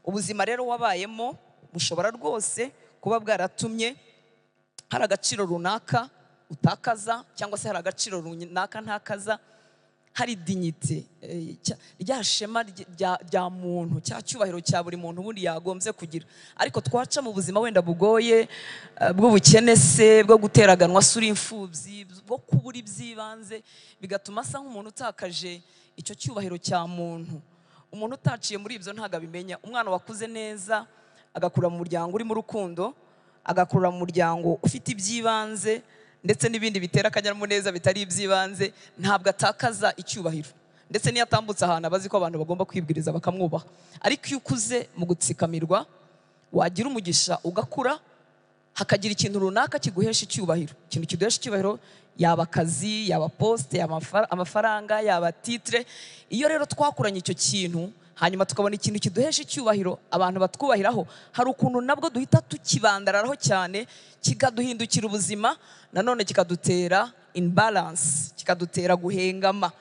Ubuzima rero wabayemo bushobora rwose kuba bwaratumye hari agaciro runaka utakaza, cyangwa se hari agaciro runaka ntakaza, hari dignité, rya shema rya muntu, cya cyubahiro cya buri muntu ubundi yagombye kugira. Ariko twaca mu buzima wenda bugoye, bw'ubukene se, bwo guteraganwa se uri imfubyi, bwo kubura iby'ibanze, bigatuma asa nk'umuntu utakaje icyo cyubahiro cya muntu. Umuntu utaciye muri ibyo ntabwo abimenya. Umwana wakuze neza, agakura mu muryango urimo urukundo, agakura mu muryango ufite iby'ibanze ndetse n'ibindi bitera akanyamuneza bitari iby'ibanze, ntabwo atakaza icyubahiro. Ndetse n'iyo atambutse ahantu aba azi ko abantu bagomba kwibwiriza bakamwubaha. Ariko iyo ukuze mu gutsikamirwa, wagira umugisha ugakura, hakagira ikintu runaka kiguhesha icyubahiro. Ikintu kiduhesha icyubahiro, yaba akazi, yaba poste, yaba amafaranga, yaba titre. Iyo rero twakuranye icyo kintu, hanyuma tukabona ikintu kiduhesha icyubahiro, abantu batwubahiraho, hari ukuntu nabwo duhita tukibandararaho cyane, kikaduhindukira ubuzima, nanone kikadutera imbalance, kikadutera guhengama,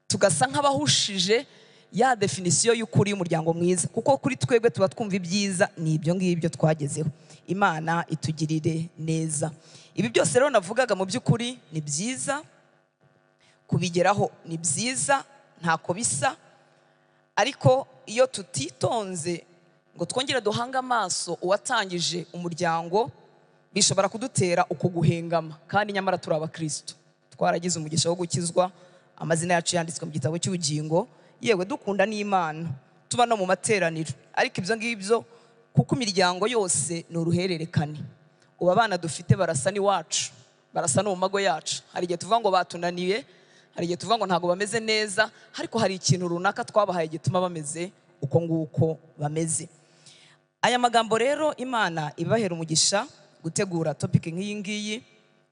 tugasa nk'abahushije ya definisiyo y'ukuri y'umuryango mwiza. Kuko kuri twebwe tuba twumva ibyiza ni ibyo ngibyo twagezeho. Imana itugirire neza. Ibi byose rero navugaga mu by'ukuri ni byiza kubigeraho, ni byiza, ntako bisa. Ariko iyo tutitonze ngo twongere duhange amaso uwatangije umuryango, bishobora kudutera uko guhengama. Kandi nyamara turi abakristo, twaragize umugisha wo gukizwa, amazina yacu yanditswe mu gitabo cy'ubugingo, yewe dukunda n'Imana, tuba no mu materaniro. Ariko ibyo ngibyo, kuko imiryango yose ni uruhererekane, ubu abana dufite barasa n'iwacu, barasa no mu mago yacu. Hari igihe tuvuga ngo batunaniye, hari igihe tuvuga ngo ntabwo bameze neza, ariko hari ikintu runaka twabahaye gituma bameze uko nguko bameze. Aya magambo rero Imana ibahera umugisha gutegura topic nk'iyi ngiyi,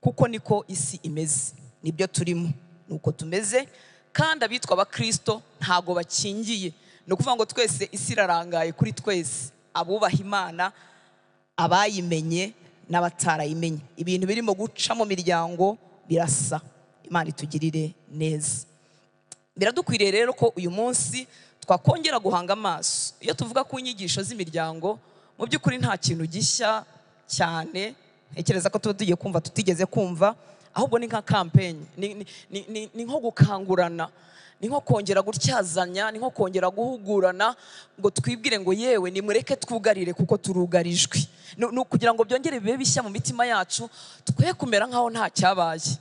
kuko niko isi imeze, nibyo turimo, nuko tumeze. Kandi abitwa abakristo ntago bakingiye. Ni ukuvuga ngo twese isi irarangaye kuri twese, abubaha Imana, abayimenye n'abatarayimenye. Ibintu birimo guca mu miryango birasa. Imana itugirire neza. Biradukwiriye rero ko uyu munsi twakongera guhanga amaso. Iyo tuvuga ku nyigisho z'imiryango, mu by'ukuri nta kintu gishya cyane ntekereza ko tuba tugiye kumva tutigeze kumva, ahubwo ni nka campaign, ni nko gukangurana, ni nko kongera gutyazanya, ni nko kongera guhugurana, ngo twibwire ngo yewe nimureke twugarire kuko turugarijwe. Ni ukugira ngo byongere bibe bishya mu mitima yacu, twe kumera nkaho nta cyabaye,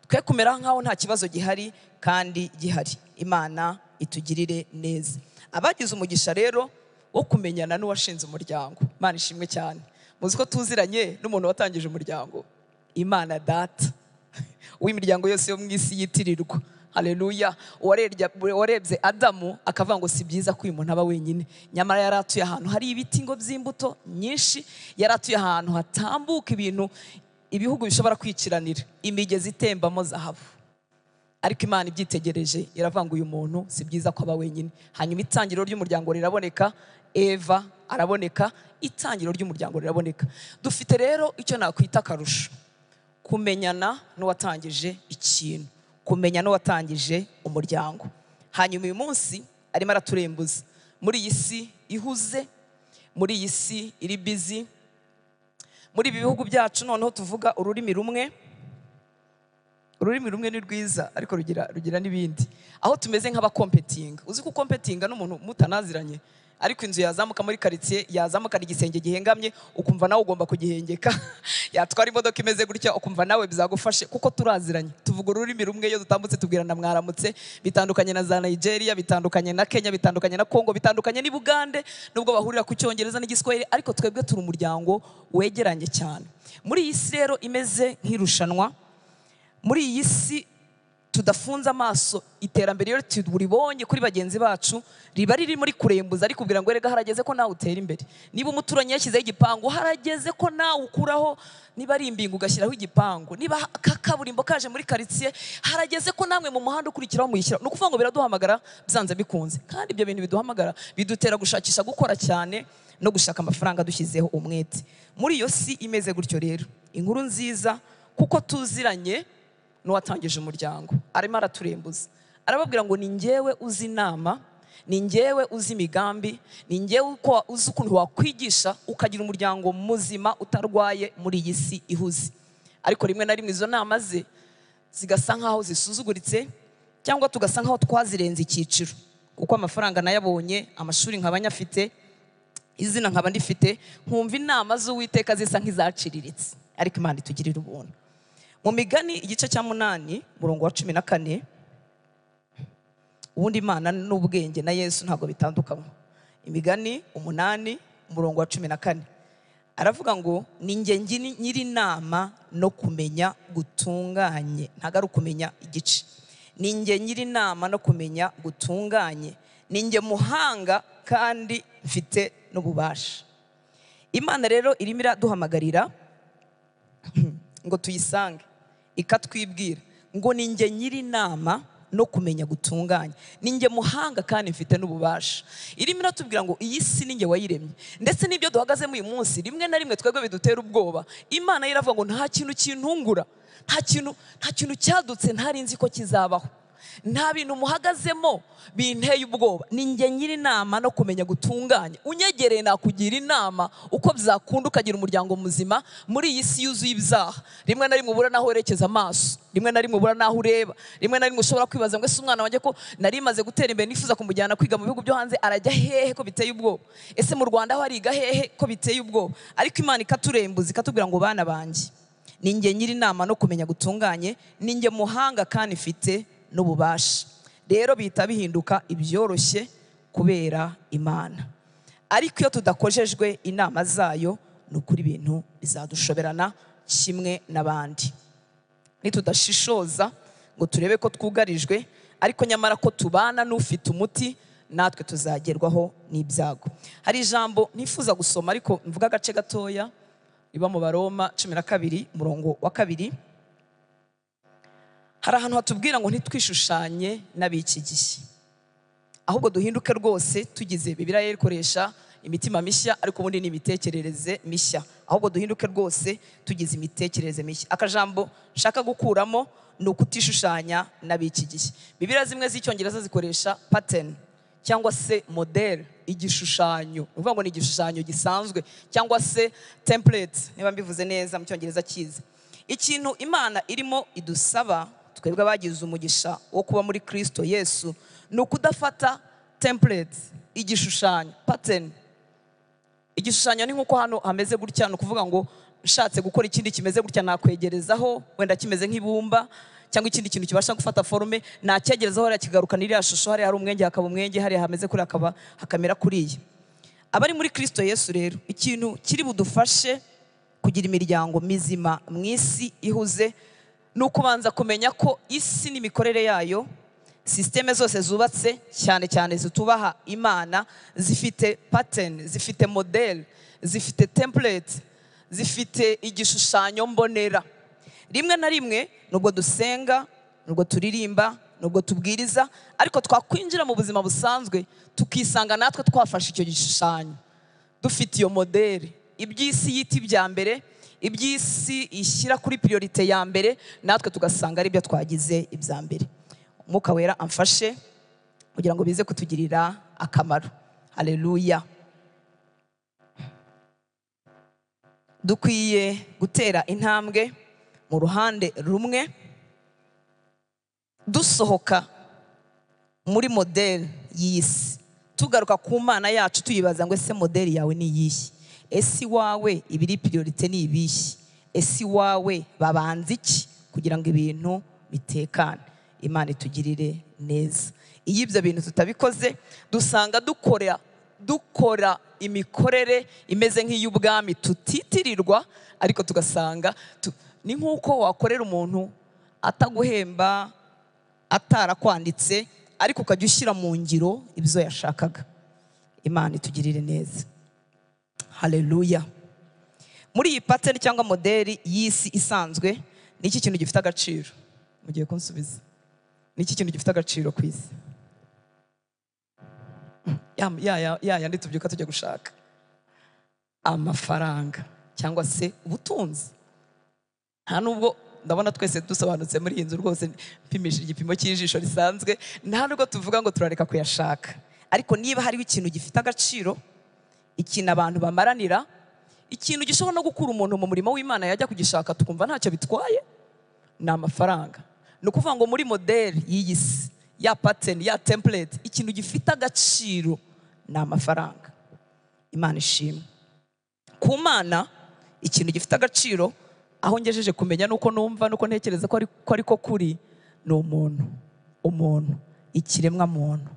twe kumera nkaho nta kibazo gihari kandi gihari. Imana itugirire neza. Abagize umugisha rero wo kumenyana n'uwashinze umuryango, Imana ishimwe cyane. Muzi ko tuziranye n'umuntu watangije umuryango, Imana Data w'imiryango yose yo mu isi yitirirwa. Haleluya. Uwarebye Adamu akavuga ngo si byiza ko uyu muntu aba wenyine, nyamara yari atuye ahantu hari ibiti ngo by'imbuto nyinshi, yari atuye ahantu hatambuka ibintu ibihugu bishobora kwikiranira, imigezi itembamo zahabu. Ariko Imana ibyitegereje iravuga ngo uyu muntu si byiza ko aba wenyine. Hanyuma itangiriro ry'umuryango riraboneka, Eva araboneka, itangiriro ry'umuryango riraboneka. Dufite rero icyo nakwita akarusho, kumenyana n'uwatangije ikintu, kumenya n'uwatangije umuryango. Hanyuma uyu munsi arimo araturembuza muri iyi si ihuze, muri iyi si iri busy, muri ibi bihugu byacu. Noneho tuvuga ururimi rumwe, ururimi rumwe ni rwiza ariko rugira n'ibindi, aho tumeze nk'abakompetinga. Uzi ko ukompetinga n'umuntu mutanaziranye, ariko inzu yazamuka muri quartier, yazamuka igisenge gihengamye, ukumva nawe ugomba kugihengeka. Yatwara imodoka imeze gutya, ukumva nawe bizagufashe, kuko turaziranye, tuvuga ururimi rumwe. Iyo dutambutse tubwirana mwaramutse. Bitandukanye na za Nigeria, bitandukanye na Kenya, bitandukanye na Congo, bitandukanye n'i Bugande, nubwo bahurira ku Cyongereza n'Igiswahili, ariko twebwe turi umuryango wegeranye cyane. Muri iyi si rero imeze nk'irushanwa, muri iyi si tudafunze amaso, iterambere iyo turibonye kuri bagenzi bacu riba riri muri kurembuza, ariko kugira ngo erega harageze ko nawe utera imbere. Niba umuturanyi yashyizeho igipangu, harageze ko nawe ukuraho, niba ari imbingo ugashyiraho igipangu, niba kaburimbo kaje muri quartier, harageze ko namwe mu muhanda ukurikiraho muyishyira. Ni ukuvuga ngo biraduhamagara byanze bikunze. Kandi ibyo bintu biduhamagara bidutera gushakisha, gukora cyane no gushaka amafaranga dushyizeho umwete. Muri iyo si imeze gutyo rero, inkuru nziza kuko tuziranye n'uwatangije umuryango, arimo araturembuza, arababwira ngo ni njyewe uzi inama, Ni njyewe uzi imigambi, ni njyewe uzi ukuntu wakwigisha ukagira umuryango muzima utarwaye muri iyi si ihuze. Ariko rimwe na rimwe izo nama ze zigasa nkaho zisuzuguritse, cyangwa tugasa nkaho twazirenze icyiciro, kuko amafaranga nayabonye, amashuri nkaba nyafite, izina nkaba ndifite, nkumva inama z'Uwiteka zisa nk'izaciriritse. Ariko Imana itugirira ubuntu. Mu Migani igice cya 8 umurongo wa 14, ubundi Imana n'ubwenge na Yesu ntabwo bitandukanywa. Imigani 8 umurongo wa 14 aravuga ngo ni njye nyiri inama no kumenya gutunganye. Ntabwo ari ukumenya igice. Ni njye nyiri inama no kumenya gutunganye, ni njye muhanga kandi mfite n'ububasha. Imana rero irimo iraduhamagarira ngo tuyisange, ikatwibwira ngo ni njye nyiri inama no kumenya gutunganya, ni njye muhanga kandi mfite n'ububasha. Irimo iratubwira ngo iyi si ni njye wayiremye, ndetse n'ibyo duhagazemo uyu munsi rimwe na rimwe twebwe bidutera ubwoba. Imana iravuga ngo nta kintu kintungura, nta kintu cyadutse ntari nzi ko kizabaho, nta bintu muhagazemo binteye ubwoba. Ni njye nyiri inama no kumenya gutunganya, unyegereye nakugira inama uko byakunda ukagira umuryango muzima muri iyi si yuzuye ibyaha. Rimwe na rimwe ubura naho werekeza amaso, rimwe na rimwe ubura naho ureba, rimwe na rimwe ushobora kwibaza ngo ese umwana wanjye ko nari maze gutera imbere nifuza kumujyana kwiga mu bihugu byo hanze arajya hehe ko biteye ubwoba? Ese mu Rwanda aho ariga hehe ko biteye ubwoba? Ariko Imana ikaturembuza ikatubwira ngo bana banjye, ni njye nyiri inama no kumenya gutunganye, ni njye muhanga kandi mfite n'ububasha. Rero bihita bihinduka ibyoroshye kubera Imana. Ariko iyo tudakojejwe inama zayo, ni ukuri ibintu bizadushoberana kimwe n'abandi. Nitudashishoza ngo turebe ko twugarijwe, ariko nyamara ko tubana n'ufite umuti, natwe tuzagerwaho n'ibyago. Hari ijambo nifuza gusoma ariko mvuga agace gatoya, riba mu Baroma 12 umurongo wa 2. Hari ahantu hatubwira ngo ntitwishushanye n'ab'iki gihe, ahubwo duhinduke rwose tugize. Bibiliya ikoresha imitima mishya, ariko ubundi ni imitekerereze mishya. Ahubwo duhinduke rwose tugize imitekerereze mishya. Akajambo nshaka gukuramo ni ukutishushanya n'ab'iki gihe. Bibiliya zimwe z'Icyongereza zikoresha pattern cyangwa se model, igishushanyo. Uvuga ngo ni igishushanyo gisanzwe cyangwa se template, niba mbivuze neza mu Cyongereza cyiza. Ikintu Imana irimo idusaba twebwe abagize umugisha wo kuba muri Kristo Yesu ni ukudafata template, igishushanyo, pattern. Igishushanyo ni nkuko hano hameze gutya, ni ukuvuga ngo nshatse gukora ikindi kimeze gutya nakwegerezaho, wenda kimeze nk'ibumba cyangwa ikindi kintu kibasha gufata forme, nakyegerezaho hariya kigaruka n'iriya shusho, hariya hari umwenge hakaba umwenge, hariya hameze kuri hakaba hakamera kuriya. Abari muri Kristo Yesu rero, ikintu kiri budufashe kugira imiryango mizima mu isi ihuze ni ukubanza kumenya ko isi n'imikorere yayo, systeme zose zubatse cyane cyane zitubaha Imana, zifite pattern, zifite model, zifite template, zifite igishushanyo mbonera. Rimwe na rimwe nubwo dusenga, nubwo turirimba, nubwo tubwiriza, ariko twakwinjira mu buzima busanzwe tukisanga natwe twafashe icyo gishushanyo, dufite iyo model. Iby'isi yita ibya mbere, iby'isi ishyira kuri priorite ya mbere, natwe tugasanga ari byo twagize ibya mbere. Umwuka Wera amfashe kugira ngo bize kutugirira akamaro. Haleluya. Dukwiye gutera intambwe mu ruhande rumwe, dusohoka muri model y'isi, tugaruka ku Mana yacu tuyibaza ngo ese model yawe ni iyihe? Ese iwawe ibiri priorite ni ibihe? Ese iwawe babanza iki kugira ngo ibintu bitekane? Imana itugirire neza. Iyo ibyo bintu tutabikoze, dusanga dukora imikorere imeze nk'iy'ubwami tutitirirwa, ariko tugasanga ni nk'uko wakorera umuntu ataguhemba, atarakwanditse, ariko ukajya ushyira mu ngiro ibyo yashakaga. Imana itugirire neza. Haleluya. Muri iyi pattern cyangwa modeli y'isi isanzwe, ni iki kintu gifite agaciro? Mugiye kunsubiza. Ni iki kintu gifite agaciro ku isi? Ya yandi tubyuka tujya gushaka amafaranga cyangwa se ubutunzi. Nta nubwo ndabona twese dusobanutse muri iyi nzu rwose, mpimisha igipimo cy'ijisho risanzwe, nta nubwo tuvuga ngo turareka kuyashaka, Ariko niba hariho ikintu gifite agaciro, ikintu abantu bamaranira, ikintu gishobora no gukura umuntu mu murimo w'Imana yajya kugishaka tukumva ntacyo bitwaye, ni amafaranga. Ni ukuvuga ngo muri modeli y'iyi si, ya pattern, ya template, ikintu gifite agaciro ni amafaranga. Imana ishimwe. Ku Mana ikintu gifite agaciro, aho ngejeje kumenya nuko numva nuko ntekereza ko ariko kuri, ni umuntu. Umuntu, ikiremwa muntu,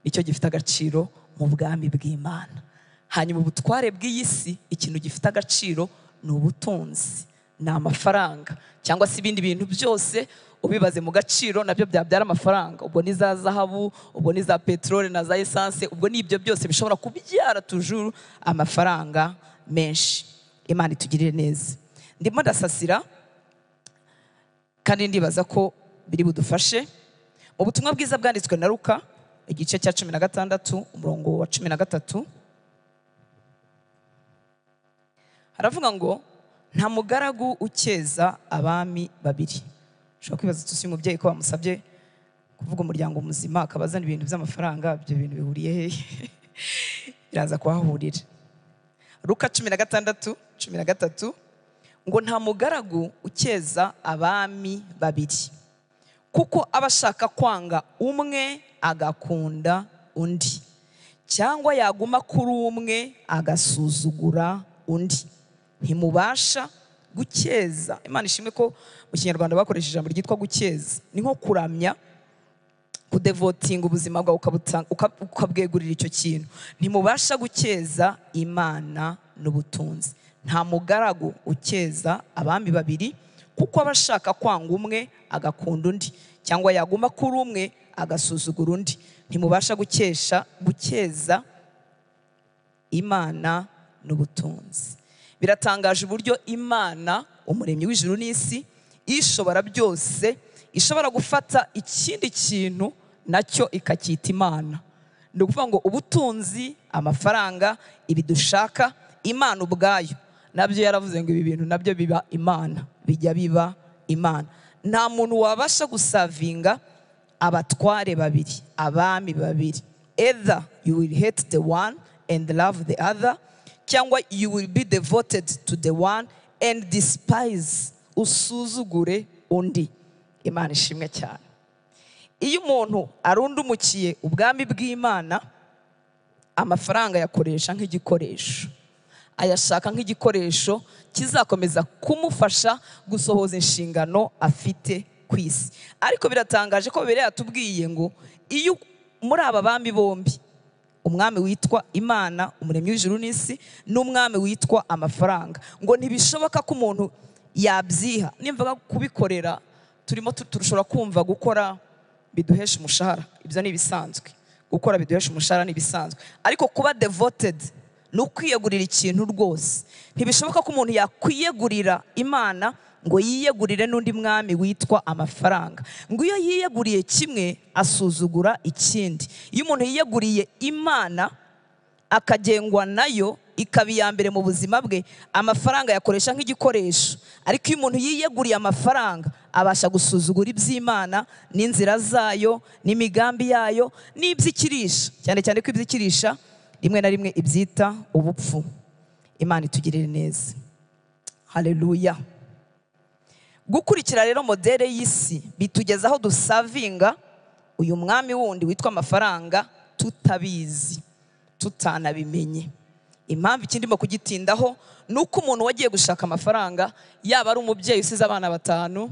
nicyo gifite agaciro mu bwami bw'Imana. Hanyuma ubutware bw'iyi si, ikintu gifite agaciro ni ubutunzi, ni amafaranga, cyangwa se ibindi bintu byose ubibaze mu gaciro nabyo byabyara amafaranga. Ubwo ni za zahabu, ubwo ni za peteroli na za essence, ubwo ni ibyo byose bishobora kubyara tujuru amafaranga menshi. Imana itugirire neza. Ndimo ndasasira kandi ndibaza ko biri budufashe. Mu butumwa bwiza bwanditswe na Luka igice cya 16 umurongo wa 13, haravuga ngo nta mugaragu ukeza abami babiri. Ushobora kwibaza uti umubyeyi ko bamusabye kuvuga umuryango muzima akabazana ibintu by'amafaranga, ibyo bintu bihuriye hehe? Biraza kuhahurira. Luka 16:13 ngo nta mugaragu ukeza abami babiri, kuko aba ashaka kwanga umwe agakunda undi, cyangwa yaguma kuri umwe agasuzugura undi. Ntimubasha gukeza. Imana ishimwe ko mu Kinyarwanda bakoresheje ijambo ryitwa gukeza. Ni nko kuramya, kudevotinga ubuzima bwawe ukabwegurira icyo kintu. Ntimubasha gukeza Imana n'ubutunzi. Nta mugaragu ukeza abami babiri, kuko aba ashaka kwanga umwe agakunda undi, cyangwa yaguma kuri umwe agasuzugura undi. Ntimubasha gukeza Imana n'ubutunzi. Biratangaje uburyo Imana, umuremyi w'ijuru n'isi, ishobora byose, ishobora gufata ikindi kintu nacyo ikacyita Imana. Ni ukuvuga ngo ubutunzi, amafaranga, ibidushaka, Imana ubwayo nabyo yaravuze ngo ibi bintu nabyo biba Imana, bijya biba Imana. Nta muntu wabasha gusavinga abatware babiri, abami babiri. Either you will hate the one and love the other, cyangwa you will be devoted to the one and despise, usuzugure undi. Imana ishimwe cyane. Iyo umuntu arundumukiye ubwami bw'Imana, amafaranga yakoresha nk'igikoresho, ayashaka nk'igikoresho kizakomeza kumufasha gusohoza inshingano afite ku isi. Ariko biratangaje ko Bibiliya yatubwiye ngo iyo muri aba bami bombi, umwami witwa Imana umuremyi w'ijuru n'isi n'umwami witwa amafaranga, ngo ntibishoboka ko umuntu yabyiha. Nimvuga kubikorera, turimo turushobora kumva gukora biduhesha umushahara, ibyo ni ibisanzwe. Gukora biduhesha umushahara ni ibisanzwe, ariko kuba devoted ni ukwiyegurira ikintu rwose. Ntibishoboka ko umuntu yakwiyegurira Imana ngo yiyegurire n'undi mwami witwa amafaranga. Ngo iyo yiyeguriye kimwe asuzugura ikindi. Iyo umuntu yiyeguriye Imana akagengwa nayo, ikaba iya mbere mu buzima bwe, amafaranga yakoresha nk'igikoresho. Ariko iyo umuntu yiyeguriye amafaranga abasha gusuzugura iby'Imana n'inzira zayo n'imigambi yayo n'iby'ikirisha, cyane cyane ko iby'ikirisha rimwe na rimwe ibyita ubupfu. Imana itugirire neza. Haleluya. Gukurikira rero modere y'isi bitugeza aho dusavinga uyu mwami wundi witwa amafaranga tutabizi, tutanabimenye. Impamvu ikindimo kugitindaho nuko umuntu wagiye gushaka amafaranga, yaba ari umubyeyi usize abana 5,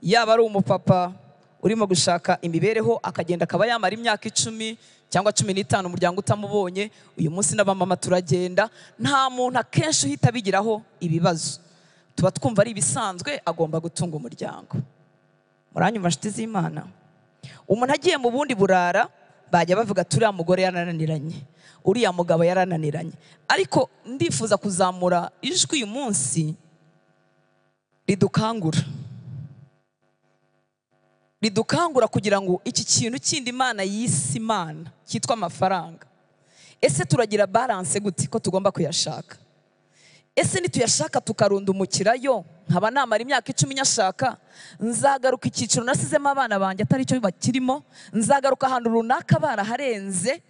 yaba ari umupapa urimo gushaka imibereho akagenda akaba yamara imyaka 10 cyangwa 15 umuryango utamubonye. Uyu munsi n'abamama turagenda, nta muntu akenshi uhita bigiraho ibibazo, tuba twumva ari ibisanzwe, agomba gutunga umuryango. Muranyumva nshuti z'Imana? Umuntu agiye mu bundi burara bajya bavuga turiya mugore yarananiranye, uriya mugabo yarananiranye. Ariko ndifuza kuzamura ijwi uyu munsi ridukangura, ridukangura kugira ngo iki kintu kindi Imana yise Imana cyitwa amafaranga, ese turagira balance gute ko tugomba kuyashaka? Ese nituyashaka tukarundumukirayo, nkaba namara imyaka 10 nyashaka, nzagaruka icyiciro nasizemo abana banjye atari cyo bakirimo, nzagaruka ahantu runaka baraharenze,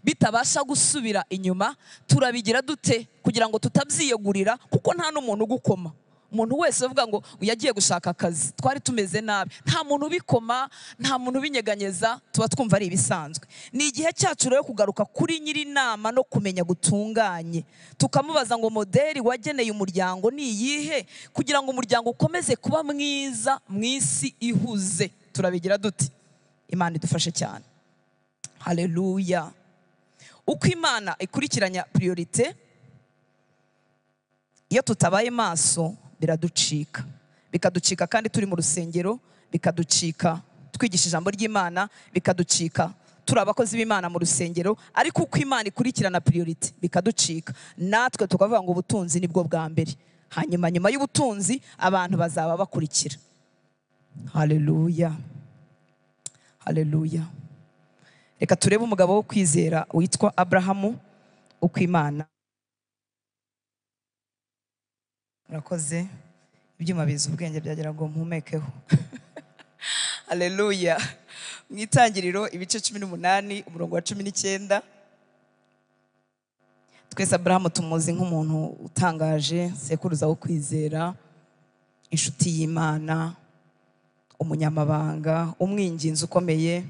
Bitabasha gusubira inyuma. Turabigira dute kugira ngo tutabyiyegurira? Kuko nta n'umuntu ugukoma. Umuntu wese uvuga ngo yagiye gushaka akazi, twari tumeze nabi, nta muntu ubikoma, nta muntu ubinyeganyeza, tuba twumva ari ibisanzwe. Ni igihe cyacu rero kugaruka kuri nyir'inama no kumenya gutunganye, tukamubaza ngo modeli wageneye umuryango ni iyihe kugira ngo umuryango ukomeze kuba mwiza mu isi ihuze. Turabigira dute? Imana idufashe cyane. Haleluya. Uko Imana ikurikiranya priorite, iyo tutabaye maso biraducika, bikaducika kandi turi mu rusengero, bikaducika twigisha ijambo ry'Imana, bikaducika turi abakozi b'Imana mu rusengero. Ariko uko Imana ikurikirana priorite bikaducika, natwe tukavuga ngo ubutunzi nibwo bwa mbere, hanyuma nyuma y'ubutunzi abantu bazaba bakurikira. Haleluya, haleluya. Reka turebe umugabo wo kwizera witwa Abrahamu, uko Imana. Murakoze, ibyuma biza ubwenge byagira ngo mpumekeho. Haleluya. Mu itangiriro ibice 18 umurongo wa 19. Twese Abrahamu tumuzi nk'umuntu utangaje, sekuruza wo kwizera, inshuti y'Imana, umunyamabanga, umwinginzi ukomeye,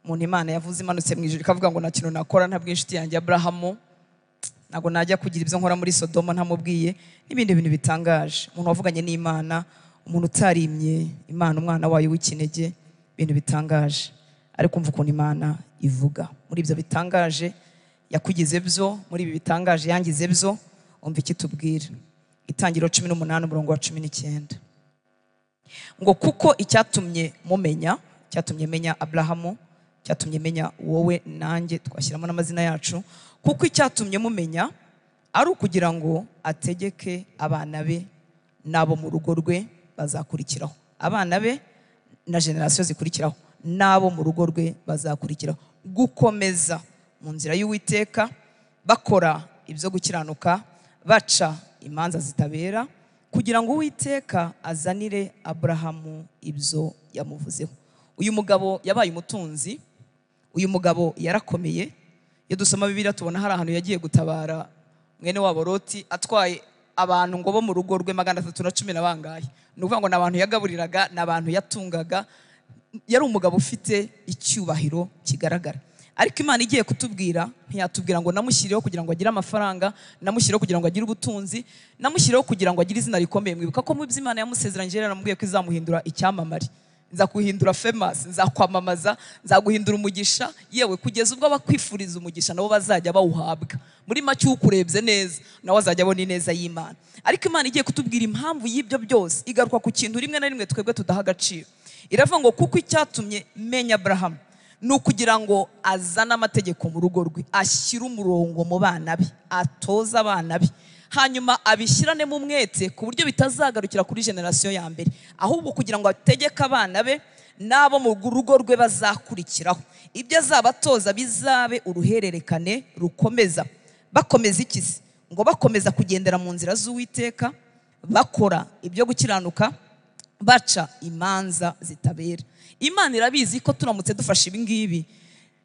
umuntu Imana yavuze imanutse mu ijuru ikavuga ngo nta kintu nakora ntabwo inshuti yanjye Abrahamu, ntabwo najya kugira ibyo nkora muri Sodoma ntamubwiye, n'ibindi bintu bitangaje. Umuntu wavuganye n'Imana, umuntu utarimye Imana umwana wayo w'ikinege, ibintu bitangaje. Ariko umva ukuntu Imana ivuga muri ibyo bitangaje yakugize byo, muri ibi bitangaje yangize byo, umva iki tubwira. Itangiriro 18 umurongo wa 19 ngo kuko icyatumye mumenya, icyatumye menya Abrahamu, cyatumye menya wowe nanjye, twashyiramo n'amazina yacu, kuko icyatumye mumenya ari ukugira ngo ategeke abana be n'abo mu rugo rwe bazakurikiraho, abana be na generasiyo zikurikiraho n'abo mu rugo rwe bazakurikiraho, gukomeza mu nzira y'Uwiteka, bakora ibyo gukiranuka, baca imanza zitabera, kugira ngo Uwiteka azanire Abrahamu ibyo yamuvuzeho. Uyu mugabo yabaye umutunzi, uyu mugabo yarakomeye. Iyo dusoma Bibiliya tubona hari ahantu yagiye gutabara mwene wabo Loti atwaye abantu ngo bo mu rugo rwe 310 na bangahe. Ni ukuvuga ngo n'abantu yagaburiraga, n'abantu yatungaga, yari umugabo ufite icyubahiro kigaragara. Ariko Imana igiye kutubwira, ntiyatubwira ngo namushyirireho kugira ngo agire amafaranga, namushyirireho kugira ngo agire ubutunzi, namushyirireho kugira ngo agire izina rikomeye. Mwibuka ko mu byo Imana yamusezeranyije yaramubwiye ko izamuhindura icyamamare, nzakuhindura famous, nzakwamamaza, nzaguhindura umugisha, yewe kugeza ubwo abakwifuriza umugisha nabo bazajya bawuhabwa. Muri make ukurebye neza nawe azajya abona ineza y'Imana. Ariko Imana igiye kutubwira impamvu y'ibyo byose, igaruka ku kintu rimwe na rimwe twebwe tudaha agaciro. Iravuga ngo kuko icyatumye menya Abrahamu ni ukugira ngo azane amategeko mu rugo rwe, ashyire umurongo mu bana be, atoze abana be, hanyuma abishyirane mu mwete ku buryo bitazagarukira kuri generasiyo ya mbere, ahubwo kugira ngo ategeke abana be n'abo mu rugo rwe bazakurikiraho, ibyo azabatoza bizabe uruhererekane rukomeza. Bakomeza iki se? Ngo bakomeza kugendera mu nzira z'Uwiteka, bakora ibyo gukiranuka, baca imanza zitabera. Imana irabizi ko turamutse dufashe ibi ngibi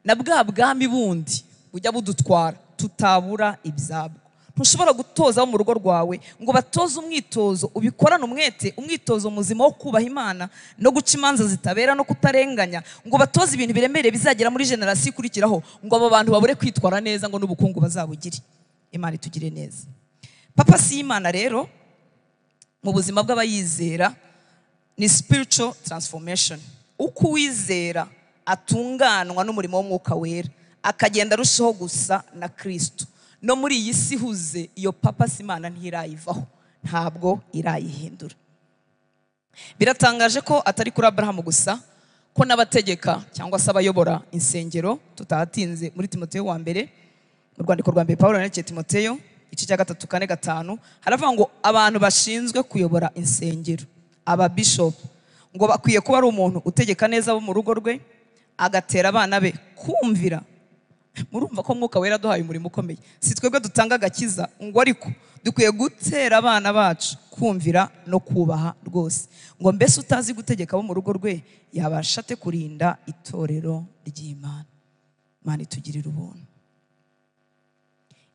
na bwa bwami bundi bujya budutwara tutabura ibyabwo. Ntushobora gutoza mu rugo rwawe ngo batoze umwitozo ubikorane umwete, umwitozo muzima wo kubaha Imana no guca imanza zitabera no kutarenganya, ngo batoze ibintu biremereye bizagera muri generasiyo ikurikiraho, ngo abo bantu babure kwitwara neza ngo n'ubukungu bazabugire. Imana itugire neza. Papa si Imana rero mu buzima bw'abayizera ni spiritual transformation. Uko uwizera atunganwa n'umurimo w'Umwuka Wera, akagenda arushaho gusa na Kristo. No muri iyi si ihuze, iyo papa si Imana ntirayivaho, ntabwo irayihindura. Biratangaje ko atari kuri Abrahamu gusa, ko n'abategeka cyangwa se abayobora insengero, tutahatinze muri Timoteyo wa mbere, mu rwandiko rwa mbere Pawulo yandikiye Timoteyo, igice cya 3, 4, 5, haravuga ngo abantu bashinzwe kuyobora insengero, aba bishop, ngo bakwiye kuba ari umuntu utegeka neza abo mu rugo rwe, agatera abana be kumvira. Murumva ko Mwuka Wera aduhaye umurimo ukomeye. Si twebwe dutanga agakiza, ngo ariko dukwiye gutera abana bacu kumvira no kubaha rwose. Ngo mbese utazi gutegeka abo mu rugo rwe yabasha ate kurinda itorero ry'Imana? Imana itugirire ubuntu.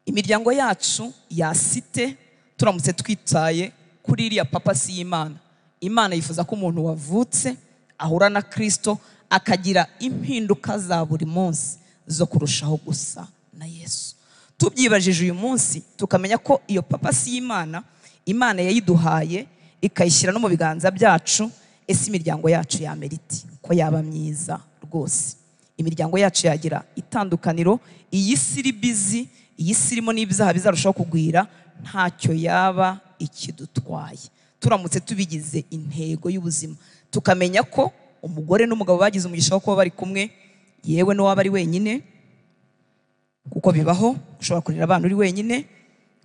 Imiryango yacu yasite turamutse twitaye kuri iriya papasi y'Imana. Imana yifuza ko umuntu wavutse ahura na Kristo akagira impinduka za buri munsi zo kurushaho gusa na Yesu. Tubyibajije uyu munsi tukamenya ko iyo papasi y'Imana, Imana yayiduhaye ikayishyira no mu biganza byacu, ese imiryango yacu yamera iti ko yaba myiza rwose? Imiryango yacu yagira itandukaniro. Iyi si iri busy, iyi si irimo n'ibyaha bizarushaho kugwira, ntacyo yaba ikidutwaye turamutse tubigize intego y'ubuzima, tukamenya ko umugore n'umugabo bagize umugisha wo kuba bari kumwe, yewe n'uwaba ari wenyine, kuko bibaho ushobora kurera abana uri wenyine,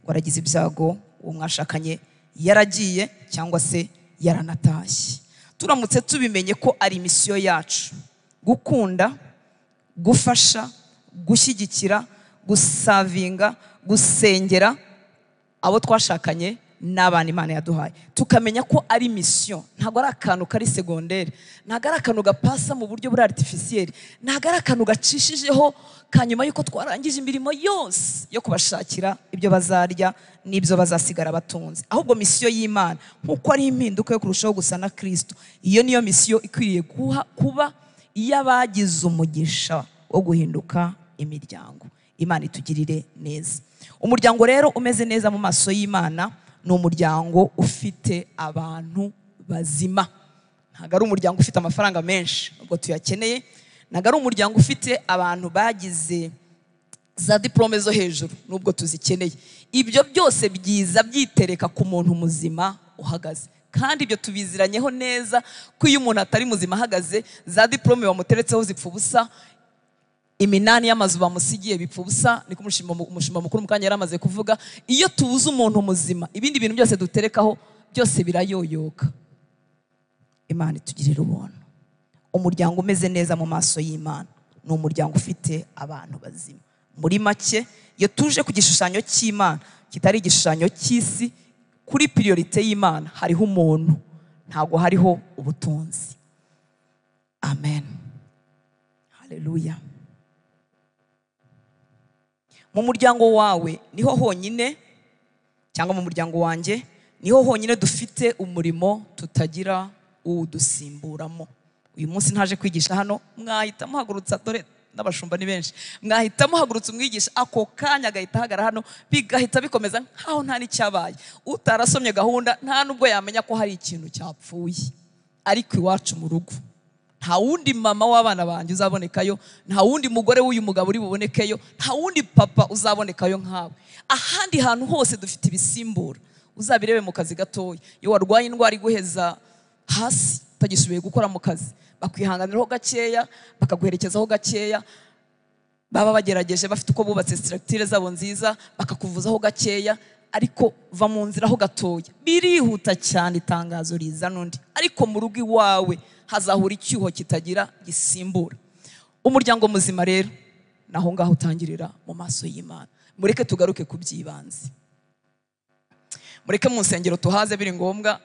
waragize ibyago uwo mwashakanye yaragiye cyangwa se yaranatashye. Turamutse tubimenye ko ari misiyo yacu gukunda, gufasha, gushyigikira, gusavinga, gusengera abo twashakanye n'abana Imana yaduhaye, tukamenya ko ari misiyo, ntabwo ari akantu kari segondere, ntabwo ari akantu gapasa mu buryo buri artificiel, ntabwo ari akantu gacishijeho kanyuma yuko twarangije imirimo yose yo kubashakira ibyo bazarya n'ibyo bazasigara batunze. Ahubwo misiyo y'Imana nkuko ari impinduka yo kurushaho gusa na Kristo, iyo niyo misiyo ikwiriye kuba iy'abagize umugisha wo guhinduka imiryango. Imana itugirire neza. Umuryango rero umeze neza mu maso y'Imana ni umuryango ufite abantu bazima. Ntabwo ari umuryango ufite amafaranga menshi ubwo tuyakeneye, ntabwo ari umuryango ufite abantu bagize za diplome zo hejuru nubwo tuzikeneye. Ibyo byose byiza byitereka ku muntu muzima uhagaze, kandi ibyo tubiziranyeho neza ko iyo umuntu atari muzima ahagaze, za diplome bamuteretseho zipfa ubusa, iminani y'amazu bamusigiye bipfa ubusa. Niko umushumba mukuru mukanya yaramaze kuvuga. Iyo tubuze umuntu muzima, ibindi bintu byose duterekaho byose birayoyoka. Imana itugirire ubuntu. Umuryango umeze neza mu maso y'Imana ni umuryango ufite abantu bazima. Muri make, iyo tuje ku gishushanyo cy'Imana kitari igishushanyo cy'isi, kuri priorite y'Imana hariho umuntu, ntabwo hariho ubutunzi. Amen. Haleluya. Mu muryango wawe niho honyine, cyangwa mu muryango wanjye niho honyine dufite umurimo tutagira udusimburamo. Uyu munsi ntaje kwigisha hano, mwahita muhagurutsa, dore n'abashumba ni benshi, mwahita muhagurutsa umwigisha ako kanya agahita ahagara hano, bigahita bikomeza nkaho nta n'icyabaye. Utarasomye gahunda nta nubwo yamenya ko hari ikintu cyapfuye. Ariko iwacu mu rugo nta wundi mama w'abana banjye uzabonekayo, nta wundi mugore w'uyu mugabo uri bubonekeyo, nta wundi papa uzabonekayo nkawe. Ahandi hantu hose dufite ibisimbura. Uzabirebe mu kazi gatoya, iyo warwaye indwara iguheza hasi utagisubiye gukora mu kazi, bakwihanganiraho gakeya, bakaguherekezaho gakeya, baba bagerageje bafite uko bubatse structure zabo nziza, bakakuvuzaho gakeya, ariko va mu nzira ho gatoya, birihuta cyane itangazo riza n'undi. Ariko mu rugo iwawe hazahura icyuho kitagira gisimbura. Umuryango muzima rero naho ngaho utangirira mu maso y'Imana. Mureke tugaruke ku byibanze, mureke mu nsengero tuhaze biri ngombwa.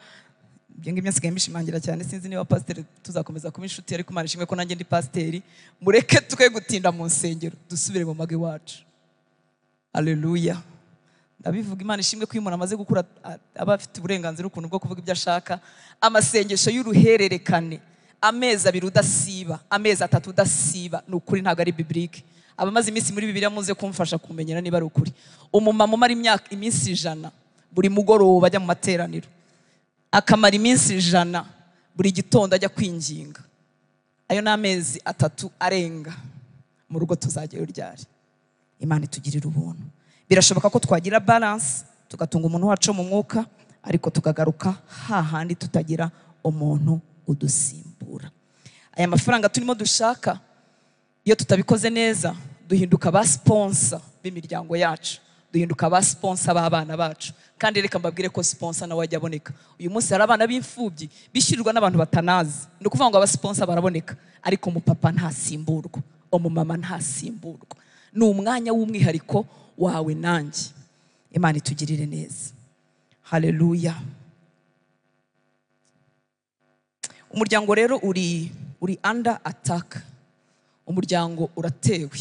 Ibyo ngibyo nsigaye mbishimangira cyane, sinzi niba pasiteri tuzakomeza kuba inshuti, ariko Imana ishimwe ko nanjye ndi pasiteri. Mureke twe gutinda mu nsengero, dusubire mu mago iwacu. Haleluya. Ndabivuga Imana ishimwe ko iyo umuntu amaze gukura aba afite uburenganzira ukuntu bwo kuvuga ibyo ashaka. Amasengesho y'uruhererekane, amezi 2 udasiba, amezi 3 udasiba, ni ukuri ntabwo ari biblique. Abamaze iminsi muri Bibiliya muze kumfasha kumenyera niba ari ukuri. Umumama umara iminsi 100 buri mugoroba ajya mu materaniro, akamara iminsi 100 buri gitondo ajya kwinginga, ayo ni amezi 3 arenga. Mu rugo tuzajyayo ryari? Imana itugirira ubuntu. Birashoboka ko twagira balance tugatunga umuntu wacu mu mwuka, ariko tukagaruka hahandi tutagira umuntu udusimbura. Aya mafaranga turimo dushaka, iyo tutabikoze neza duhinduka ba sponsor b'imiryango yacu, duhinduka ba sponsor b'abana bacu. Kandi reka mbabwire ko sponsor nawe ajya aboneka. Uyu munsi hari abana b'imfubyi bishyurirwa n'abantu batanazi. Ni ukuvuga ngo aba sponsor baraboneka, ariko umupapa ntasimburwa, umumama ntasimburwa. Ni umwanya w'umwihariko wawe nanjye. Imana itugirire neza. Haleluya. Umuryango rero uri under attack. Umuryango uratewe.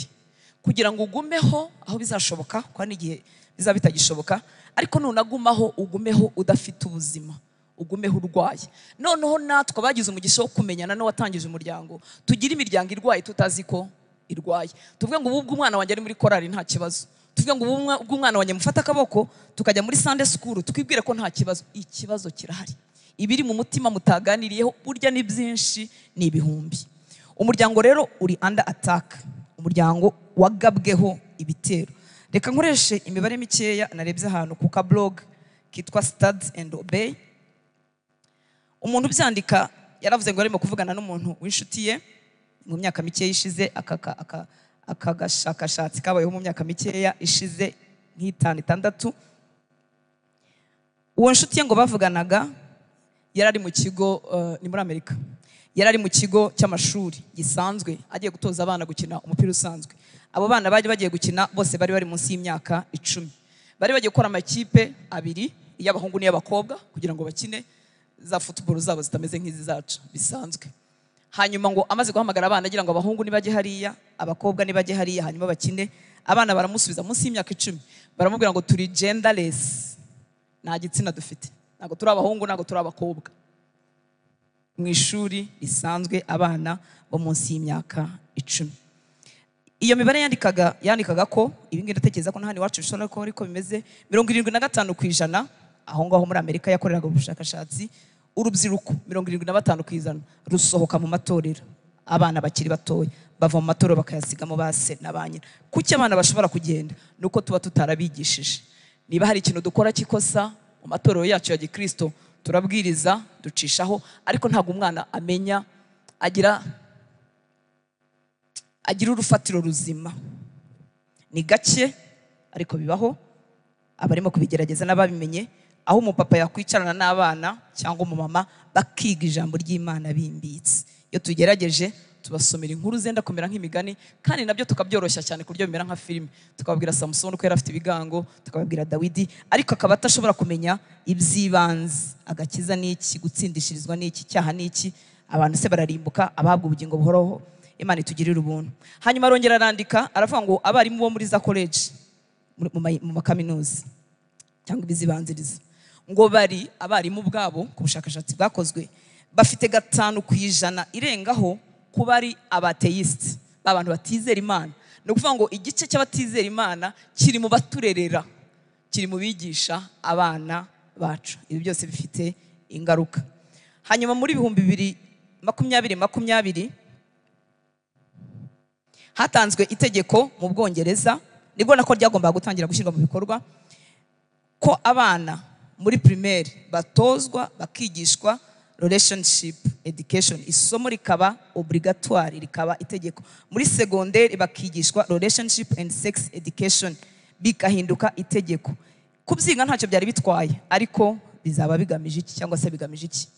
Kugira ngo ugumeho aho bizashoboka, kuko n'igihe bizaba bitagishoboka, ariko nunagumaho ugumeho udafite ubuzima, ugumeho urwaye. Noneho natwe abagize umugisha wo kumenyana n'uwatangije umuryango, tugire imiryango irwaye tutazi ko irwaye. Tuvuge ngo ubu umwana wanjye ari muri korali nta kibazo, tuvuge ngo ubu umwana wanjye mufata akaboko tukajya muri Sunday school, twibwire ko nta kibazo. Ikibazo kirahari. Ibiri mu mutima mutaganiriyeho burya ni byinshi, ni ibihumbi. Umuryango rero uri under attack, umuryango wagabweho ibitero. Reka nkoreshe imibare mikeya narebye ahantu ku ka blog kitwa Study and Obey. Umuntu ubyandika yaravuze ngo arimo kuvugana n'umuntu w'inshuti ye mu myaka mikeya ishize, aka gashakashatsi kabayeho mu myaka mikeya ishize nk'itanu itandatu. Uwo nshuti ye ngo bavuganaga yari ari mu kigo, ni muri Amerika, yari ari mu kigo cy'amashuri gisanzwe, agiye gutoza abana gukina umupira usanzwe. Abo bana bari bagiye gukina bose bari bari munsi y'imyaka 10. Bari bagiye gukora amakipe abiri, iy'abahungu n'iy'abakobwa, kugira ngo bakine za football zabo zitameze nk'izi zacu bisanzwe. Hanyuma ngo amaze guhamagara abana agira ngo abahungu nibajye hariya, abakobwa nibajye hariya, hanyuma bakine. Abana baramusubiza munsi y'imyaka 10, baramubwira ngo turi genderless, nta gitsina dufite, ntabwo turi abahungu, ntabwo turi abakobwa. Mu ishuri risanzwe abana bo munsi y'imyaka 10. Iyo mibare yandikaga ko ibi ngibi ndatekereza ko n'ahandi iwacu bishobora kuba ariko bimeze, 75% aho ngaho muri Amerika yakoreraga ubushakashatsi, urubyiruko 75% rusohoka mu matorero. Abana bakiri batoya bava mu matorero bakayasigamo ba se na ba nyina. Kuki abana bashobora kugenda? Nuko tuba tutarabigishije. Niba hari ikintu dukora kikosa mu matorero yacu ya Gikristo, turabwiriza ducishaho, ariko ntabwo umwana amenya, agira urufatiro ruzima. Ni gake ariko bibaho, abarimo kubigerageza n'ababimenye, aho umupapa yakwicarana n'abana cyangwa umumama bakiga ijambo ry'Imana bimbitse. Iyo tugerageje tubasomera inkuru zenda kumera nk'imigani, kandi nabyo tukabyoroshya cyane ku buryo bimera nka filime. Tukababwira Samusoni uko yari afite ibigango, tukababwira Dawidi, ariko akaba atashobora kumenya iby'ibanze. Agakiza n'iki, gutsindishirizwa n'iki, icyaha n'iki, abantu se bararimbuka, abahabwa ubugingo buhoraho. Imana itugirire ubuntu. Hanyuma arongera arandika aravuga ngo abarimu bo muri za college, mu makaminuza cyangwa ibizibanziriza, ngo bari abarimu ubwabo ku bushakashatsi bwakozwe bafite 5% irengaho kuba ari abateist, abantu batizera Imana. Ni ukuvuga ngo igice cy'abatizera Imana kiri mu baturerera, kiri mu bigisha abana bacu. Ibi byose bifite ingaruka. Hanyuma muri 2020 hatanzwe itegeko mu Bwongereza, nibwo nako ryagombaga gutangira gushyirwa mu bikorwa, ko abana muri primaire batozwa bakigishwa relationship education, isomo rikaba obligatoire, rikaba itegeko. Muri secondaire bakigishwa relationship and sex education, bikahinduka itegeko. Kubyiga ntacyo byari bitwaye, ariko bizaba bigamije iki cyangwa se bigamije iki?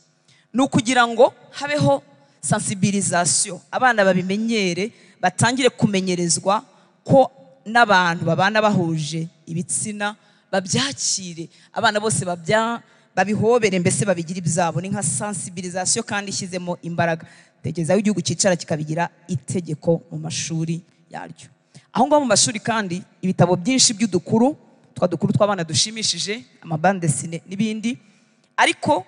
Ni ukugira ngo habeho sensibilisation, abana babimenyere, batangire kumenyerezwa ko n'abantu babana bahuje ibitsina babyakire, abana bose babihobere, mbese babigira ibyabo. Ni nka sensibilisation kandi ishyizemo imbaraga. Tekereza aho igihugu cyicara kikabigira itegeko mu mashuri yaryo. Aho ngaho mu mashuri kandi ibitabo byinshi by'udukuru, twa dukuru tw'abana dushimishije, amabande sine n'ibindi, ariko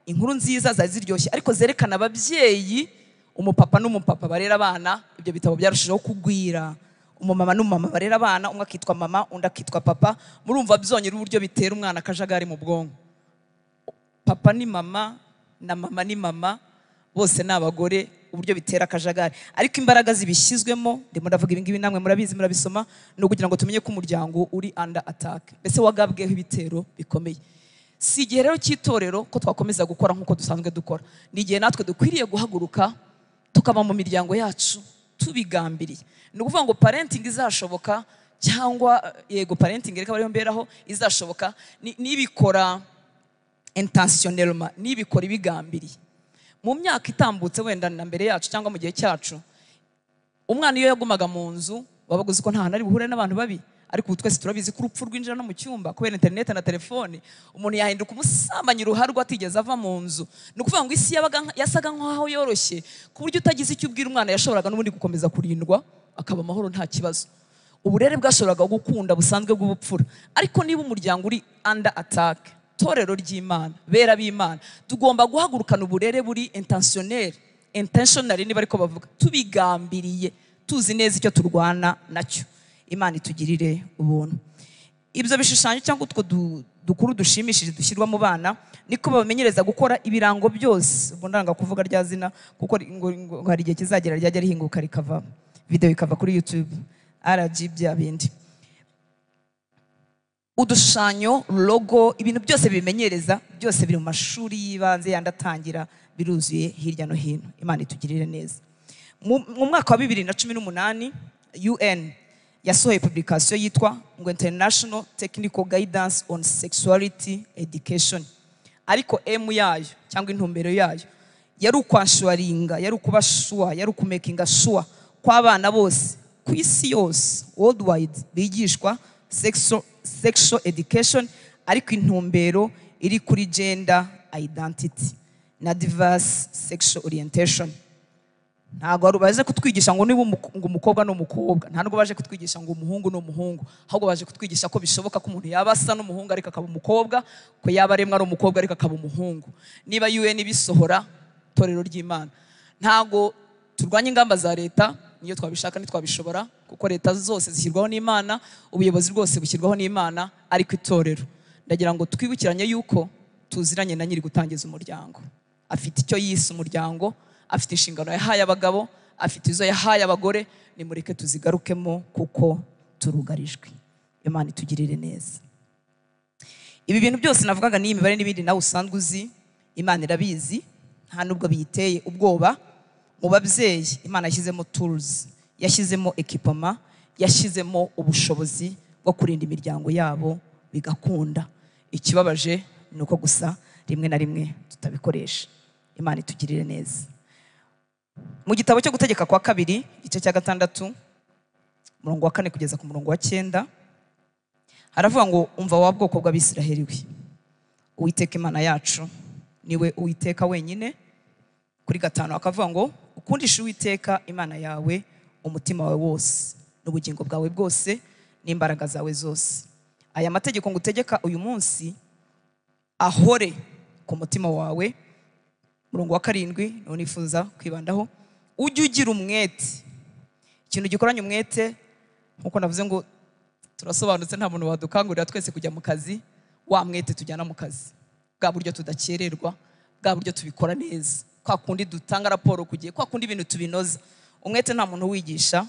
inkuru nziza zari ziryoshye, ariko zerekana ababyeyi, umupapa n'umupapa barera abana. Ibyo bitabo byarushijeho kugwira. Umumama n'umumama barera abana, umwe akitwa mama undi akitwa papa. Murumva byonyine uburyo bitera umwana akajagari mu bwonko. Papa ni mama na mama ni mama, bose ni abagore, uburyo bitera akajagari. Ariko imbaraga zibishyizwemo, ndimo ndavuga ibi ngibi namwe murabizi murabisoma, ni ukugira ngo tumenye ko umuryango uri under attack, mbese wagabweho ibitero bikomeye. Si igihe rero cy'itorero ko twakomeza gukora nk'uko dusanzwe dukora, ni igihe natwe dukwiriye guhaguruka tukaba mu miryango yacu tubigambiriye. Ni ukuvuga ngo parenting izashoboka, cyangwa yego parenting reka bariho mberaho izashoboka nibikora intentionnellement, nibikora ibigambiriye. Mu myaka itambutse wenda na mbere yacu cyangwa mu gihe cyacu, umwana iyo yagumaga mu nzu wabaga uzi ko nta hantu ari buhure n'abantu babi, ariko ubu twese turabizi ko urupfu rwinjira no mu cyumba kubera internet na telefone. Umuntu yahinduka umusambanyi ruharwa atigeze ava mu nzu. Ni ukuvuga ngo isi yasaga nk'aho yoroshye, ku buryo utagize icyo ubwira umwana yashoboraga n'ubundi gukomeza kurindwa akaba amahoro nta kibazo. Uburere bwashoboraga gukunda busanzwe bw'ubupfura. Ariko niba umuryango uri under attack, torero ry'Imana, bera b'Imana, tugomba guhagurukana uburere buri intentionnel, intentionally niba ariko bavuga, tubigambiriye, tuzi neza icyo turwana nacyo. Imana itugirire ubuntu. Ibyo bishushanyo cyangwa utwo dukuru dushimishije dushyirwa mu bana niko babamenyereza gukora ibirango byose. Ubwo ndanga kuvuga rya zina kuko ngo hari igihe kizagera ryajya rihinguka rikava video ikava kuri YouTube RG bya bindi. Udushushanyo, logo, ibintu byose bimenyereza byose biri mu mashuri y'ibanze yandatangira, biruzuye hirya no hino. Imana itugirire neza. Mu mwaka wa 2018 UN yasohoye publication yitwa ngo International Technical Guidance on Sexuality Education. Ariko aim yayo cyangwa intumbero yayo yari ukwashuringa, yari ukuba sure, yari ukumakinga sure kw'abana bose ku isi yose worldwide bigishwa sexual education, ariko intumbero iri kuri gender identity na diverse sexual orientation. Ntabwo baje kutwigisha ngo niba ngo umukobwa ni umukobwa, nta nubwo baje kutwigisha ngo umuhungu ni umuhungu, ahubwo baje kutwigisha ko bishoboka ko umuntu yaba asa n'umuhungu ariko akaba umukobwa, ko yaba aremwa ari umukobwa ariko akaba umuhungu. Niba UN bisohora, torero ry'Imana, ntabwo turwanya ingamba za leta, niyo twabishaka ntitwabishobora, kuko leta zose zishyirwaho n'Imana, ubuyobozi bwose bushyirwaho n'Imana, ariko itorero ndagira ngo twibukiranye yuko tuziranye na nyiri gutangiza umuryango. Afite icyo yise umuryango, afite inshingano yahaye abagabo, afite izo yahaye abagore, nimureke tuzigarukemo kuko turugarijwe. Imana itugirire neza. Ibi bintu byose navugaga ni imibare n'ibindi nawe usanzwe uzi, Imana irabizi, nta nubwo biyiteye ubwoba. Mu babyeyi Imana yashyizemo tools, yashyizemo equipment, yashyizemo ubushobozi bwo kurinda imiryango yabo bigakunda. Ikibabaje ni uko gusa rimwe na rimwe tutabikoresha. Imana itugirire neza. Mu gitabo cyo gutegeka kwa kabiri igice cya 6 umurongo wa 4 kugeza ku murongo wa 9 haravuga ngo umva wa bwoko bw'Abisiraheli we, Uwiteka Imana yacu niwe Uwiteka wenyine. Kuri 5 akavuga ngo ukundisha Uwiteka Imana yawe umutima wawe wose n'ubugingo bwawe bwose n'imbaraga zawe zose. Aya mategeko ngutegeka uyu munsi ahore ku mutima wawe. Murongo wa 7 niwo nifuza kwibandaho, ujye ugira umwete. Ikintu gikoranye umwete, nkuko navuze ngo turasobanutse nta muntu wadukangurira twese kujya mu kazi, wa mwete tujyana mu kazi, bwa buryo tudakererwa, bwa buryo tubikora neza, kwa kundi dutanga raporo kugiye, kwa kundi ibintu tubinoza. Umwete nta muntu wigisha,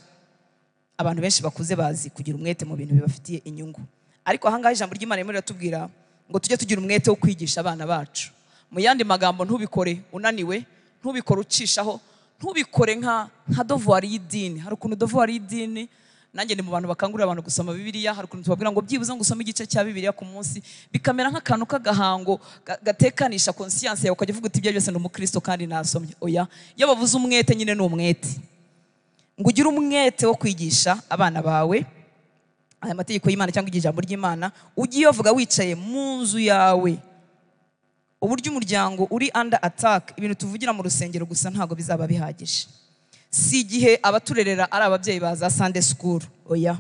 abantu benshi bakuze bazi kugira umwete mu bintu bibafitiye inyungu. Ariko ahangaha ijambo ry'Imana ririmo riratubwira ngo tujye tugira umwete wo kwigisha abana bacu. Mu yandi magambo, ntubikore unaniwe, ntubikore ucishaho, ntubikore nka devoir y'idini. Hari ukuntu devoir y'idini, nanjye ni mu bantu bakangurira abantu gusoma Bibiliya, hari ukuntu tubabwira ngo byibuze ngo usome igice cya Bibiliya ku munsi, bikamera nk'akantu k'agahango gatekanisha conscience yawe, ukajya uvuga uti ibyo byose ni umukristo kandi nasomye. Oya, iyo bavuze umwete nyine ni umwete. Ngo ugire umwete wo kwigisha abana bawe aya mategeko y'Imana cyangwa ijambo ry'Imana, ujye uyavuga wicaye mu nzu yawe. Uburyo umuryango uri under attack, ibintu tuvugira mu rusengero gusa ntago bizaba bihagije. Si igihe abaturerera ari ababyeyi baza Sunday school, oya.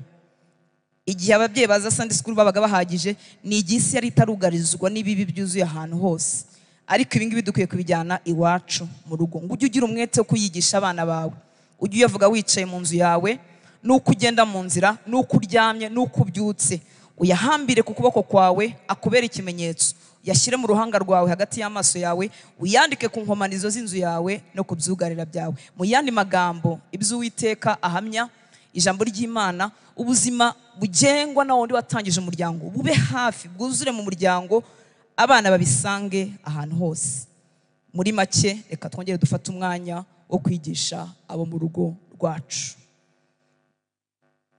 Igihe ababyeyi baza Sunday school babaga bahagije, ni igihe isi yari itarugarizwa n'ibibi byuzuye ahantu hose. Ariko ibi ngibi dukwiye kubijyana iwacu mu rugo. Ngo ujye ugira umwete wo kuyigisha abana bawe, ujye uyavuga wicaye mu nzu yawe, nuko ugenda mu nzira, nuko uryamye, nuko ubyutse, uyahambire ku kuboko kwawe akubere ikimenyetso, yashyire mu ruhanga rwawe hagati y'amaso yawe, uyandike ku nkomanizo z'inzu yawe no ku byugarira byawe. Mu yandi magambo, ibyo Uwiteka ahamya, ijambo ry'Imana, ubuzima bugengwa na wundi watangije umuryango, bube hafi, bwuzure mu muryango, abana babisange ahantu hose. Muri make, reka twongere dufate umwanya wo kwigisha abo mu rugo rwacu.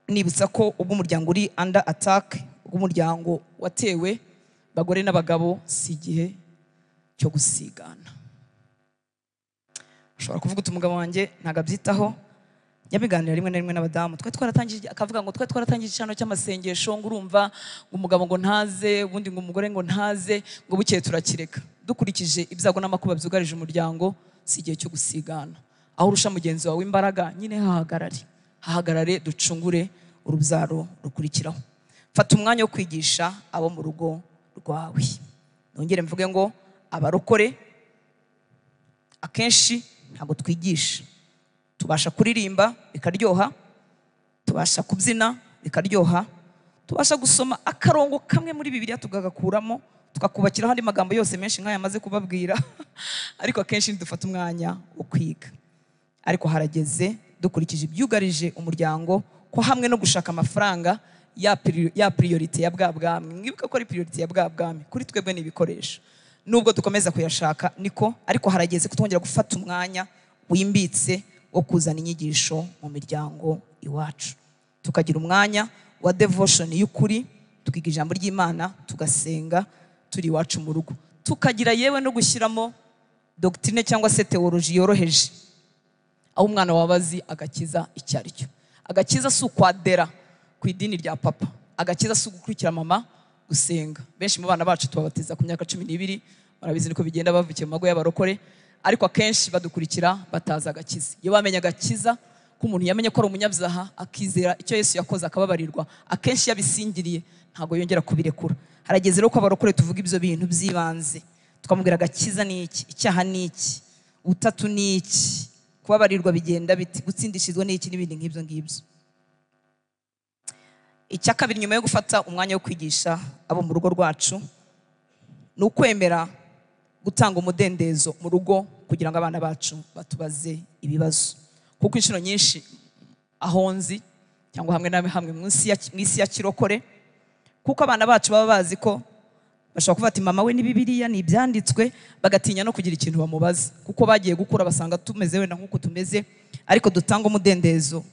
Nibutsa ko ubwo umuryango uri under attack, ubwo umuryango watewe, bagore n'abagabo, si igihe cyo gusigana. Ushobora kuvuga uti umugabo wanjye ntabwo abyitaho. Nyabiganira rimwe na rimwe n'abadamu, twe twaratangije, akavuga ngo twe twaratangije icano cy'amasengesho, ngo urumva ngo umugabo ngo ntaze, ubundi ngo umugore ngo ntaze, ngo bukeye turakireka. Dukurikije ibyago n'amakuba byugarije umuryango, si igihe cyo gusigana. Aho urusha mugenzi wawe imbaraga, nyine hahagarare, hahagarare, ducungure urubyaro rukurikiraho. Fata umwanya wo kwigisha abo mu rugo rwawe. Nongere mvuge ngo abarokore akenshi ntabwo twigisha. Tubasha kuririmba bikaryoha, tubasha kubyina bikaryoha, tubasha gusoma akarongo kamwe muri Bibiliya tugagakuramo, tukakubakiraho andi magambo yose menshi nk'aya maze kubabwira, ariko akenshi ntidufata umwanya wo kwiga. Ariko harageze dukurikije ibyugarije umuryango ko hamwe no gushaka amafaranga ya priority ya bwa bwami. Mwibuke ko ari priority ya bwa bwami kuri twebwe ni ibikoresho, nubwo dukomeza kuyashaka niko, ariko harageze kutwongera gufata umwanya wimbitse wo kuzana inyigisho mu miryango iwacu, tukagira umwanya wa devotion y'ukuri, tukiga ijambo ry'Imana, tugasenga turi iwacu mu rugo, tukagira yewe no gushyiramo doctrine cyangwa se theology yoroheje, aho umwana wabazi agakiza icyo ari cyo. Agakiza si ukwadera ku idini rya papa, agakiza si ugukurikira mama gusenga. Benshi mu bana bacu tubabatiza ku myaka 12, barabizi niko bigenda, bavukiye mu mago y'abarokore, ariko akenshi badukurikira bataza agakiza. Iyo bamenye agakiza, ko umuntu yamenye ko ari umunyabyaha akizera icyo Yesu yakoze akababarirwa, akenshi yabisingiriye ntago yongera kubirekura. Harageze rero ko abarokore tuvuga ibyo bintu by'ibanze, tukamubwira agakiza ni iki, icyaha ni iki, ubutatu ni iki, kubabarirwa bigenda biti, gutsindishizwa ni iki, n'ibindi nk'ibyo ngibyo. Icya kabiri nyuma yo gufata umwanya wo kwigisha abo mu rugo rwacu ni ukwemera gutanga umudendezo mu rugo kugira ngo abana bacu batubaze ibibazo. Kuko inshuro nyinshi aho nzi cyangwa hamwe na hamwe mu isi ya kirokore, kuko abana bacu baba bazi ko bashobora kuvuga ati mama we ni Bibiliya ni ibyanditswe, bagatinya no kugira ikintu bamubaza, kuko bagiye gukura basanga tumeze wenda nk'uko tumeze. Ariko dutanga umudendezo,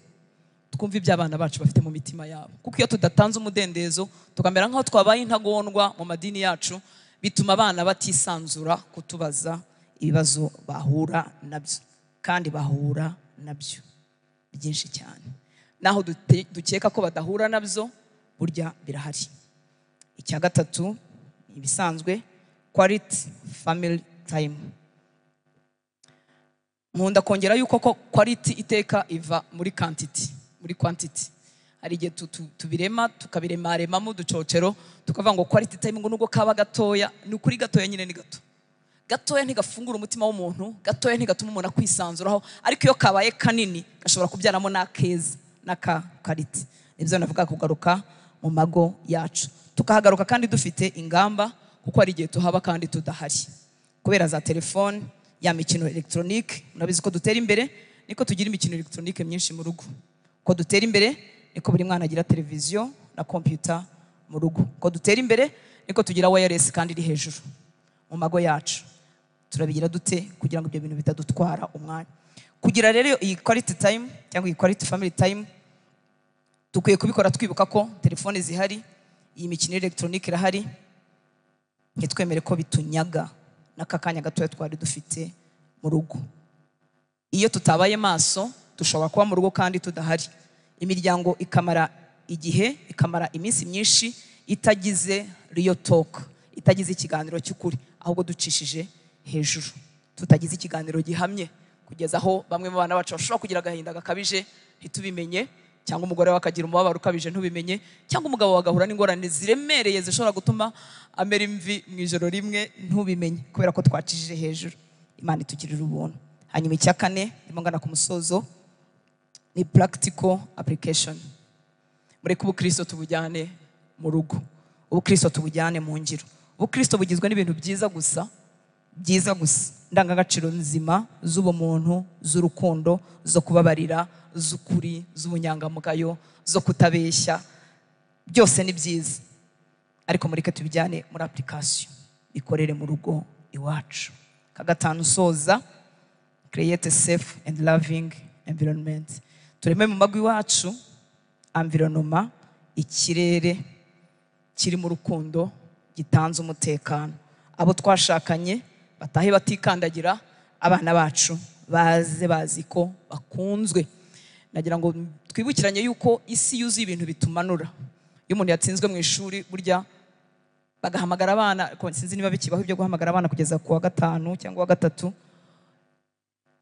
twumva ibyo abana bacu bafite mu mitima yabo, kuko iyo tudatanze umudendezo tukamera nk'aho twabaye intagondwa mu madini yacu, bituma abana batisanzura kutubaza ibibazo bahura nabyo, kandi bahura nabyo byinshi cyane. Naho dukeka ko badahura nabyo, burya birahari. Icya gatatu ibisanzwe, quality family time. Nkunda kongera yuko ko quality iteka iva muri quantity, muri quantity. Hari igihe tubirema tukabiremaremamo uducocero, tukavuga ngo quality time ngo nubwo kaba gatoya, ni ukuri gatoya nyine ni gato. Gatoya ntigafungura umutima w'umuntu, gatoya ntigatuma umuntu akwisanzuraho, ariko iyo kabaye kanini gashobora kubyaramo n'akeza n'aka quality. Nibyo navuga kugaruka mu mago yacu, tukahagaruka kandi dufite ingamba, kuko hari igihe tuhaba kandi tudahari kubera za telefone, ya mikino electronique. Murabizi ko dutera imbere niko tugira imikino electronique myinshi mu rugo, ko dutera imbere niko buri mwana agira televiziyo na computer mu rugo, ko dutera imbere niko tugira wireless kandi iri hejuru mu mago yacu. Turabigira dute kugira ngo ibyo bintu bitadutwara umwanya? Kugira rero iyi quality time cyangwa iyi quality family time, dukwiye kubikora twibuka ko telefone zihari, iyi mikino electronique irahari, ntitwemere ko bitunyaga n'aka kanya gatoya twari dufite mu rugo. Iyo tutabaye maso dushobora kuba mu rugo kandi tudahari, imiryango ikamara igihe, ikamara iminsi myinshi itagize real talk, itagize ikiganiro cy'ukuri, ahubwo ducishije hejuru, tutagize ikiganiro gihamye, kugeza aho bamwe mu bana bacu bashobora kugira agahinda gakabije ntitubimenye, cyangwa umugore we akagira umubabaro ukabije ntubimenye, cyangwa umugabo agahura n'ingorane ziremereye zishobora gutuma amera imvi mu ijoro rimwe ntubimenye, kubera ko twacishije hejuru. Imana itugirira ubuntu. Hanyuma icya kane ndimo ngana ku musozo ni practical application. Mureke ubukristo tubujyane mu rugo, ubukristo tubujyane mu ngiro. Ubukristo bugizwe n'ibintu byiza gusa, byiza gusa, indangagaciro nzima z'ubumuntu, z'urukundo, zo kubabarira, z'ukuri, z'ubunyangamugayo, zo kutabeshya, byose ni byiza, ariko mureke tubijyane muri application, bikorere mu rugo iwacu. Kagatanu soza, create a safe and loving environment. Tureme mu mago iwacu environment, ikirere kiri mu rukundo, gitanze umutekano. Abo twashakanye batahe batikandagira, abana bacu baze bazi ko bakunzwe. Nagira ngo twibukiranye yuko isi yuzuye ibintu bitumanura. Iyo umuntu yatsinzwe mu ishuri, burya bagahamagara abana, sinzi niba bikibaho ibyo guhamagara abana kugeza ku wa 5 cyangwa wa 3,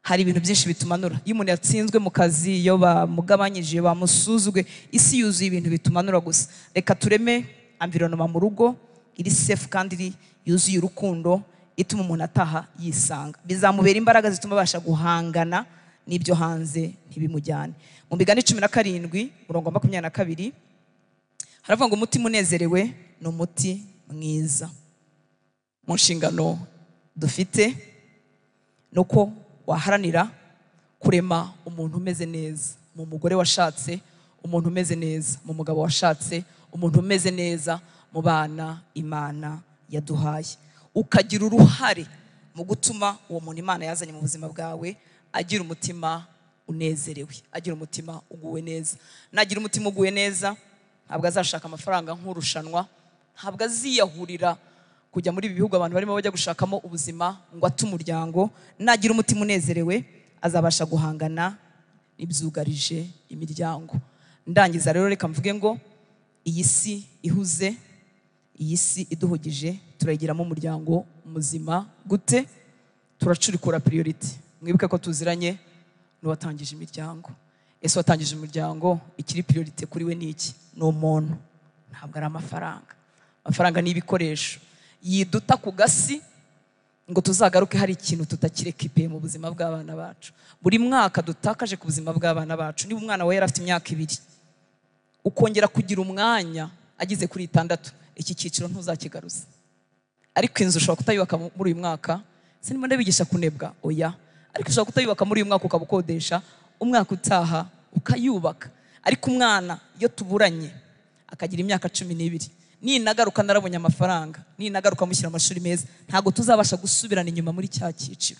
Hari ibintu byinshi bitumanura. Iyo umuntu yatsinzwe mu kazi, iyo bamugabanyije, iyo bamusuzuguye, isi yuzuye ibintu bitumanura gusa. Reka tureme environment mu rugo iri safe kandi iri yuzuye urukundo, ituma umuntu ataha yisanga. Bizamubera imbaraga zituma abasha guhangana n'ibyo hanze ntibimujyane. Mu Migani 17 umurongo wa 22 haravuga ngo umutima unezerewe ni umuti mwiza. Mu nshingano dufite ni uko waharanira kurema umuntu umeze neza mu mugore washatse, umuntu umeze neza mu mugabo washatse, umuntu umeze neza mu bana Imana yaduhaye. Ukagira uruhare mu gutuma uwo muntu Imana yazanye mu buzima bwawe agira umutima unezerewe, agira umutima uguwe neza. Nagira umutima uguwe neza, ntabwo azashaka amafaranga nk'urushanwa, ntabwo aziyahurira kujya muri ibi bihugu abantu barimo bajya gushakamo ubuzima ngo ate umuryango. Nagira umutima unezerewe azabasha guhangana n'ibyugarije imiryango. Ndangiza rero reka mvuge ngo iyi si ihuze, iyi si iduhugije, turayigiramo umuryango muzima gute? Turacurikura priority. Mwibuke ko tuziranye n'uwatangije imiryango. Ese watangije umuryango, ikiri priority kuri we ni iki? Ni umuntu, ntabwo ari amafaranga. Amafaranga ni ibikoresho. Yiduta ku gasi ngo tuzagaruke hari ikintu tutakirekipe mu buzima bw'abana bacu. Buri mwaka dutakaje ku buzima bw'abana bacu, niba umwana wawe yari afite imyaka 2 ukongera kugira umwanya ageze kuri 6, iki cyiciro ntuzakigaruza. Ariko inzu ushobora kutayubaka muri uyu mwaka, sinimo ndabigisha kunebwa, oya. Ariko ushobora kutayubaka muri uyu mwaka ukabukodesha, umwaka utaha ukayubaka. Ariko umwana iyo tuburanye akagira imyaka 12, ninagaruka narabonye amafaranga, ninagaruka mushyira amashuri meza, ntago tuzabasha gusubirana inyuma muri cya cyiciro.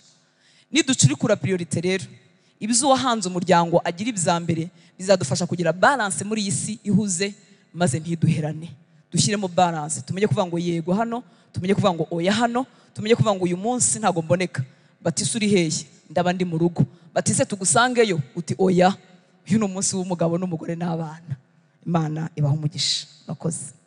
Niducurikura priority rero, ibyo wahanze umuryango agira ibya mbere bizadufasha kugira balance muri iyi si ihuze, maze ntiduherane. Dushyiremo balance, tumenye kuvuga ngo yego hano, tumenye kuvuga ngo oya hano, tumenye kuvuga ngo uyu munsi ntago mboneka. Batise uri hehe? Ndaba ndi mu rugo. Batise tugusangeyo? Uti oya, uyu ni umunsi w'umugabo n'umugore n'abana. Imana ibaha umugisha. Murakoze.